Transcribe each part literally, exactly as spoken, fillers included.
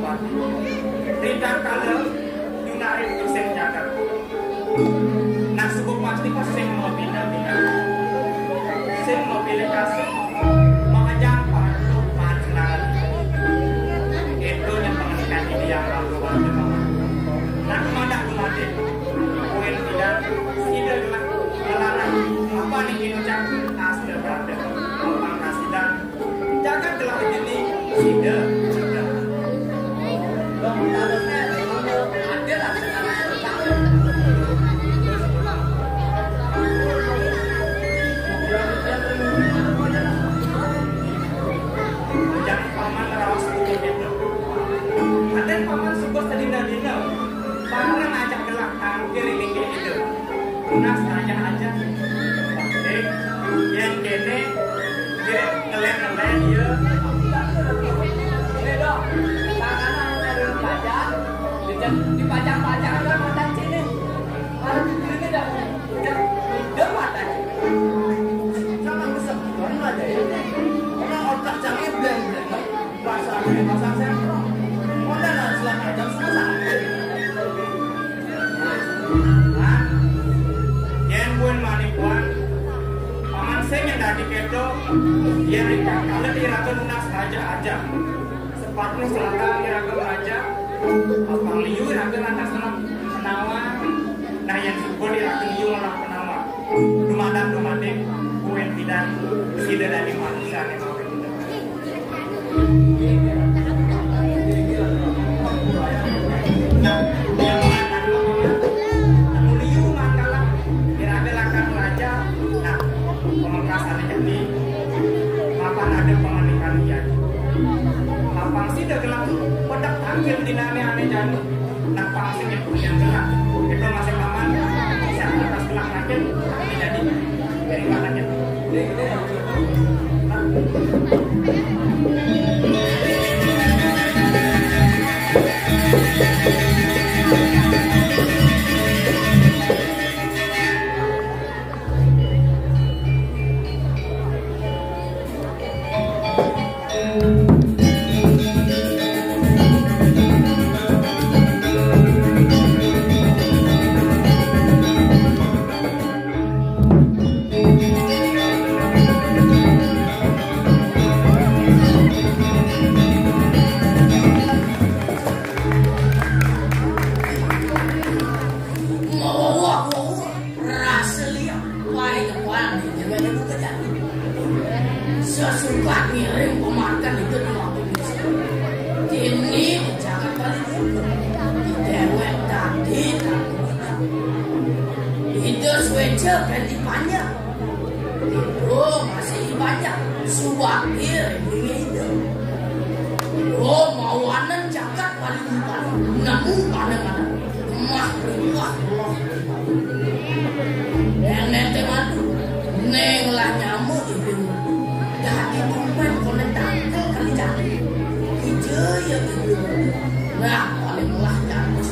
Rikala nyunari sing jagat. Nah, suku pasti kok sing mau pindah-pindah. Sing mau pilih kasih, mau aja parlo panjenengan. Itu yang pengendikan ini yang lalu. Nah, kemana kemana? Kuen pindah, sida gelah melarang. Apa nih kita ucap? Asta berada. Apa kasidan? Jagat telah ini sida. Jangan paman raos seperti itu. Ada paman suka sedina-dina. Paman ngajak gelak tangkir ini kayak gitu. Tunas nanya aja. Dek, yang kene, dia ngelek-ngelek, dia. Ini dong, tangannya ada pajak, dipajak-pajak, ada mata sini. Kalau di sini dah, udah, udah mata. Sama besar, tuan aja ya. Orang otak canggih, blank-blank. Pasang, pasang sentral. Modal lah, selama jam semua sakit. Nah, yen kuwi manipuan, paman sing nyendaki keto, yen rikala iraga nunas raja aja. Sepatune selatan iraga raja, abang liu iraga lantas telah menawa. Nah, yen syukur iraga liu malah menawa. Dumadak dumadik, kuwi bidan, sida dadi manusia ning Wah, wah, wah, rasa liya, paling depan, jangan lupa jadi. Sesuka ngiring pemakan itu di waktu ini. Ini jangan balik dulu. Dewek tadi tak. Itu switch ganti panjang. Itu masih banyak. Suwakir ini itu. Oh, mawanan jagat paling depan. Nemu mana-mana. Lemah, lemah, lemah. Neng neng te madu, neng lah nyamuk itu. Dadi tumpen kono tangkel kali jati. Ije ya itu. Nah, paling lah jati.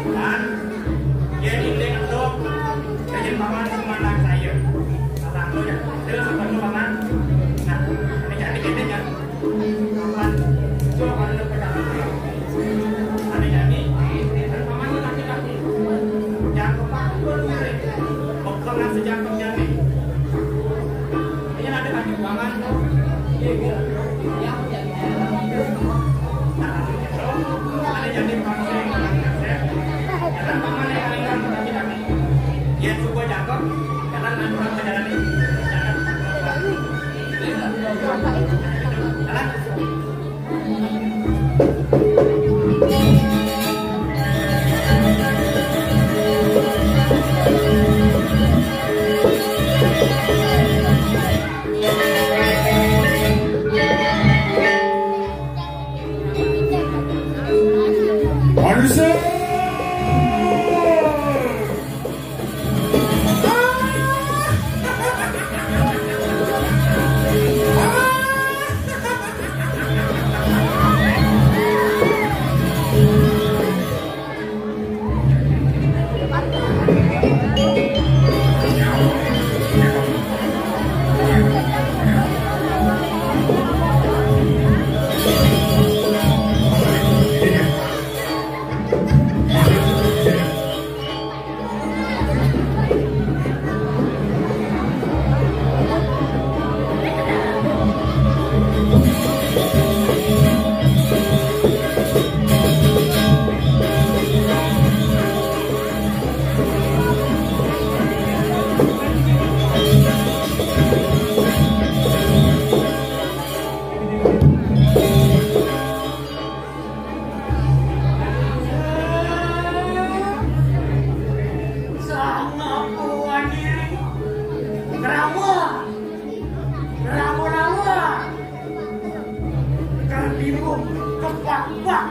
Paman, yén indé endog, yén paman sing manah saya. Paman tuh ya, terus paman. Nah, ini jadi gini ya. Paman, coba ada pegang. Ada jadi, dan paman tuh kaki-kaki. Jangan kepak, dua dua. Pegangan sejangkau jani. Ini ada kaki paman. Iya, iya. Sama puan diri. Kerama. Kerama-rama. Kertimbung. Kepak-pak.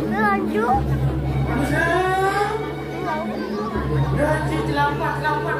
Lanjut. Masa. Gaji celampak-celampak.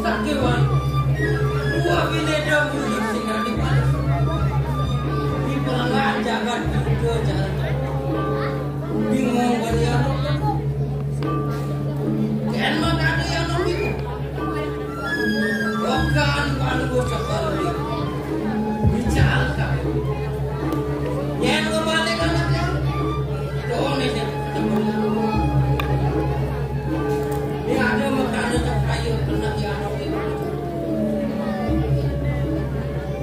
Sakewan, dua bineda musik sing adi panas. Di pelengah jagat Bingka jalan. Bingung bani anak. Ken mah tadi anak bingung. Rokan panu bocah balik. Bicara. Yen ngebalik anaknya. Tuh nih, nih. Ini ada mekane cek payu kena di anak ini.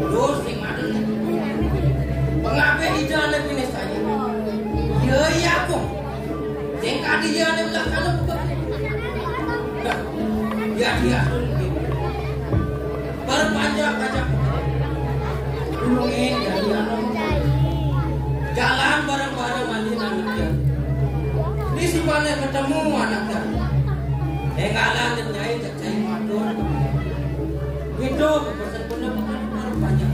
Terus sing ada nih. Pengabe ijane bini saya. Iya, iya, aku. Sing kadi ijane belakang buka. Nah, ya, dia. Berpanjang aja. Ulungin dari anu. Jalan bareng-bareng manjing anaknya. Ini si Pane ketemu anaknya. Enggalan nyai cecai matur. Gitu, pesan bener-bener berpanjang.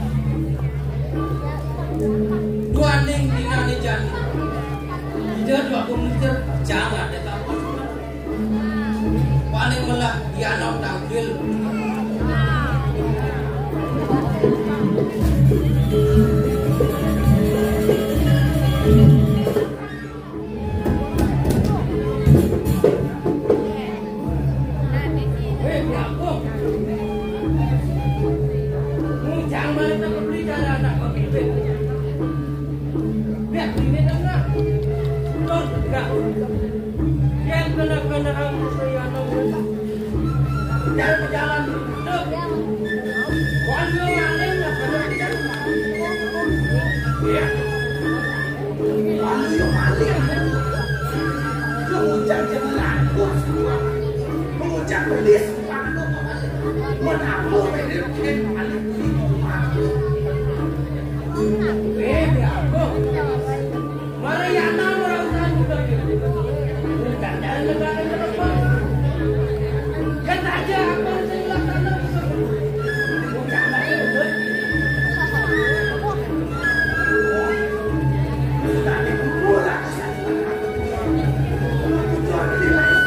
Dua ning dina ni jani. Ida dua puluh meter, jangan ada kapal. Paling melah dialog tangkil. Hei, Bang. Mujang balik tak peduli cara anak pemimpin. Biar ini tengah. Betul, enggak. Yang kena-kena anggur saya anak. Jangan berjalan. Tuh. Wanyo maling, nggak pernah kita. Iya. Wanyo maling. Lu ngucap jangan laku semua. Mengucap pedis. Mengaku pedis. Eh, ya, kok. Mariana orang urusan juga gitu. Bukan dari negara ke depan. Kan aja apa yang saya lakukan. Bukan lagi, betul. Sudah dikumpul aku satu. Kecuali di lain.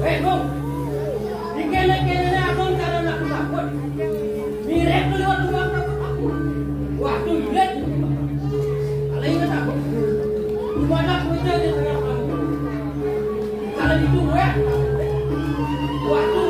Hei, Bung. Dikene-kenene abang cara nak takut. Mirip tu lewat rumah takut aku. Waktu lihat. Kalau ingat aku. Rumah aku itu di tengah kamu. Kalau itu, eh. Waktu